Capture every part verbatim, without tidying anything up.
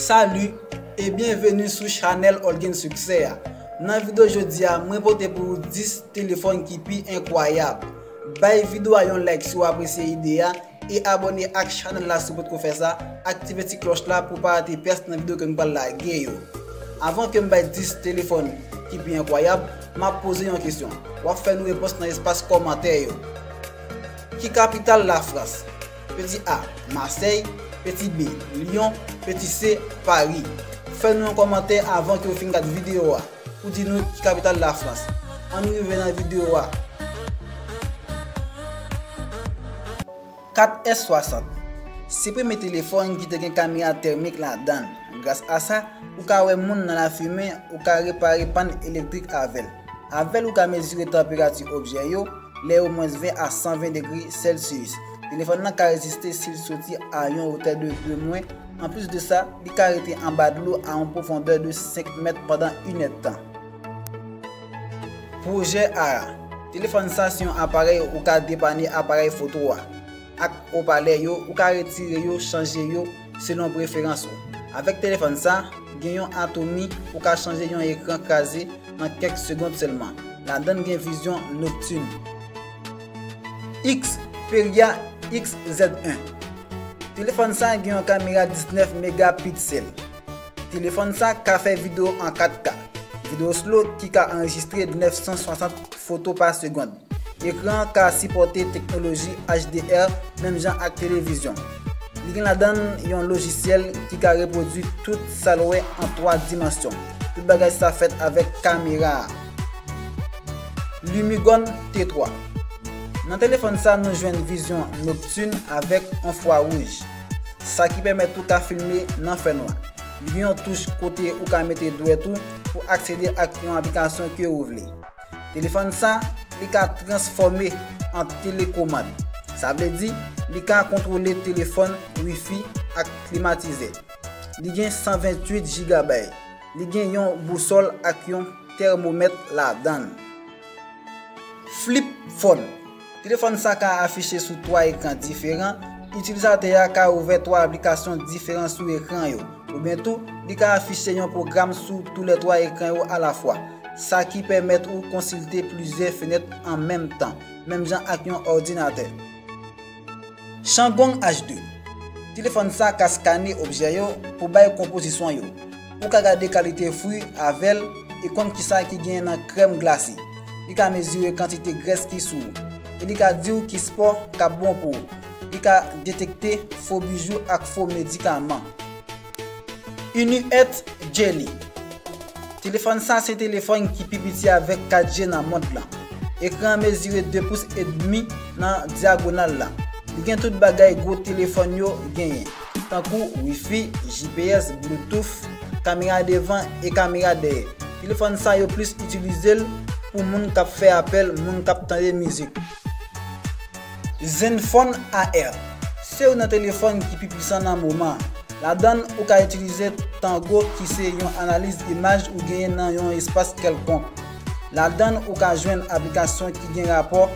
Salut et bienvenue sou chanèl All Gain Succès a. Nan videyo jodi a, mwen pote pou ou dis telefòn ki pi enkwayab. Bay videyo a yon like si w apresye ide a e abòne ak chanèl la si w potko fè sa, aktive ti klòch la pou w pa rate pyès nan videyo ke m pral lage yo. Avan ke m bay dis telefòn ki pi enkwayab, m ap poze yon kesyon. W ap fè nou repons nan espas kòmantè yo. Ki kapital Lafrans? Peti A, Masèy, peti B, Lyon, peti C, Pari. Fè nou yon kòmantè avan ke w fin gad videyo a pou di nou ki kapital Lafrans. Ann rive nan videyo a. Kat S swasant. Se premye telefòn ki te gen kamera tèmik ladan l. Gras a sa, ou ka wè moun nan lafimen, ou ka repare pàn elektrik avè l. Avè l, ou ka mezire tanperati objè yo, lè yo mwens ven a san ven degre Celsius. Telefòn nan ka reziste si l soti a yon wotè de de mwen. Anplis de sa, li ka rete anba dlo a yon pwofondè de senk mèt pandan inèdtan. Pwojè A a. Telefòn sa se yon aparèy ou ka depane aparèy foto a. Ak opalè yo, ou ka retire yo, chanje yo selon preferans ou. Avèk telefòn sa, gen yon atomi, ou ka chanje yon ekran kraze nan kèk segond sèlman. Ladan l gen vizyon noktin. Xperia X Z en. Telefòn sa gen yon kamera diznèf megapiksèl. Telefòn sa ka fè videyo an kat K, videyo slow ki ka anrejistre nèf san swasant foto pa segond. Ekran an ka sipòte teknoloji H D R menm jan ak televizyon. Li gen ladan l yon lojisyèl ki ka repwodui tout sa l wè an twa dimansyon. Tout bagay sa fèt avèk kamera a. Lumigone T twa. Nan telefòn sa, nou jwenn vizyon noktin avèk enfrawouj, sa ki pèmèt ou ka filme nan fènwa. Li gen yon touch kote ou ka mete dwèt ou pou aksede ak yon aplikasyon ke ou vle. Telefòn sa, li ka transfòme an telekomand. Sa vle di, li ka kontwole telefòn, wifi ak klimatizè. Li gen san venntuit jigabay. Li gen yon bousòl ak yon tèmomèt ladan l. Flip phone. Telefòn sa ka afiche sou twa ekran diferan. Itilizatè a ka ouvè twa aplikasyon diferan sou ekran yo. Oubyen tou, li ka afiche yon pwogram sou toulètwa ekran yo alafwa, sa ki pèmèt ou konsilte plizyè fenèt an menm tan, menm jan ak yon òdinatè. Shanggong H de. Telefòn sa ka skane objè yo pou bay konpozisyon yo. Ou ka gade kalite fwi avè l e konn kisa ki gen nan krèm glase. Li ka mezire kantite grès ki sou ou. E li ka di w ki spò k ap bon pou ou. Li ka detekte fo bijou ak fo medikaman. Inuet Jelly. Telefòn sa se telefòn ki pi piti avèk kat G nan mond lan. Ekran an mezire de pous edmi nan dyagonal la. Li gen tout bagay gwo telefòn yo genyen, tankou wifi, G P S, Bluetooth, kamera devan e kamera dèyè. Telefòn sa yo plis itilize l pou moun k ap fè apèl, moun k ap tande mizik. Zenfone A R. Se youn nan telefòn ki pi pwisan nan moman an. Ladan l, ou ka itilize Tango ki se yon analiz imaj ou genyen nan yon espas kèlkonk. Ladan l, ou ka jwenn aplikasyon ki gen rapò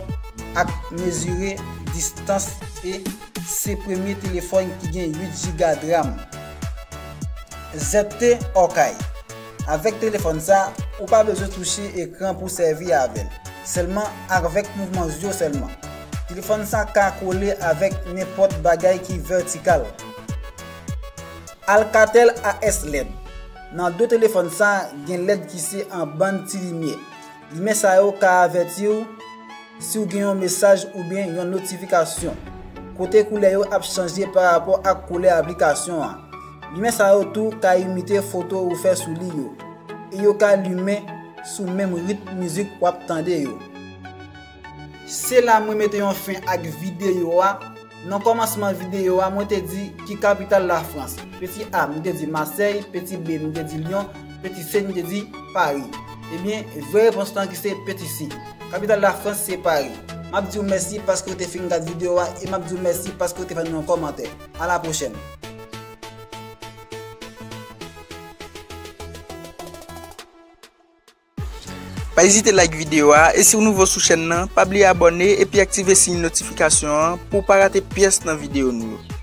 ak mezire distans e se premye telefòn ki gen uit jiga de ram. Z T Hawkeye. Avèk telefòn sa, ou pa bezwen touche ekran pou sèvi avè l. Sèlman avèk mouvman zye w sèlman. Telefòn sa ka kole avèk nenpòt bagay ki vètikal. Alcatel A S led. Nan do telefòn sa, gen led ki se an bann ti limyè. Limyè sa yo ka avèti w si w gen yon mesaj oubyen yon notifikasyon, kote koulè yo ap chanje parapò ak koulè aplikasyon an. Limyè sa yo tou ka imite foto ou fè sou li yo, e yo ka limen sou menm ritm mizik w ap tande yo. Se la mwen mete yon fen ak videyo a. Nan kòmansman videyo a, mwen te di ki kapital Lafrans. Peti A, mwen te di Masèy, peti B, mwen te di Lyon, peti C, mwen te di Pari. Ebyen, vrè repons lan ki se peti C. Kapital Lafrans se Pari. M ap di w mèsi paske w te fin gad videyo a e m ap di w mèsi paske w te fè nou yon kòmantè. A la pwochèn. Pa ezite like videyo a e si w nouvo sou chèn nan, pa bliye abòne epi aktive siy notifikasyon an pou w pa rate pyès nan videyo nou yo.